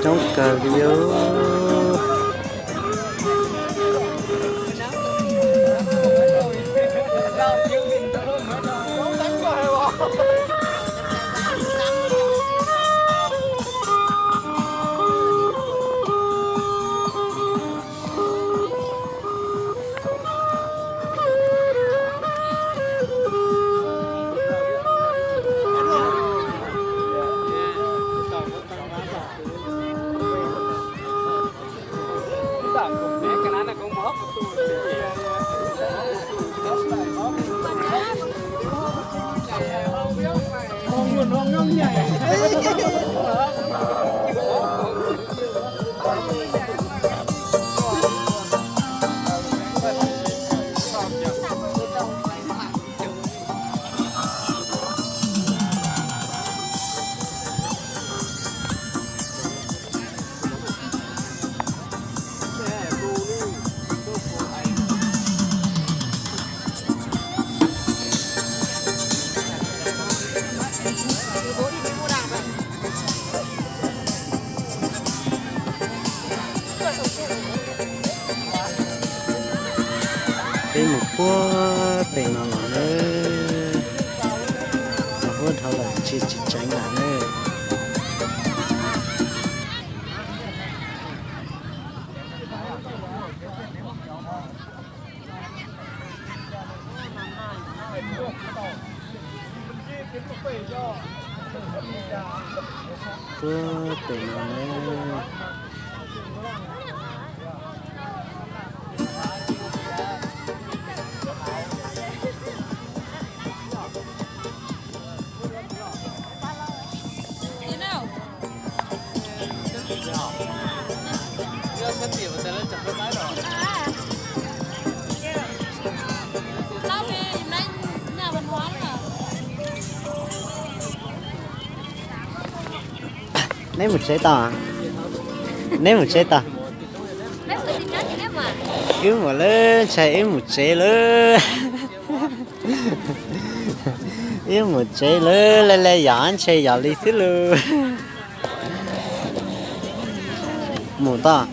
Coob kawg li os. Peb mus puag pem no los nawb, mus puag dhau lawm tsis tsis tseev lawm nawb. Puag pem no nawb. Neb mus tsev tau? Neb mus tsev tau? Wb mus lawm, ntshai wb mus tsev lawm. Wb mus tsev lawm, laj laj yom, ntshai yog li xwb lauj. Mus tau?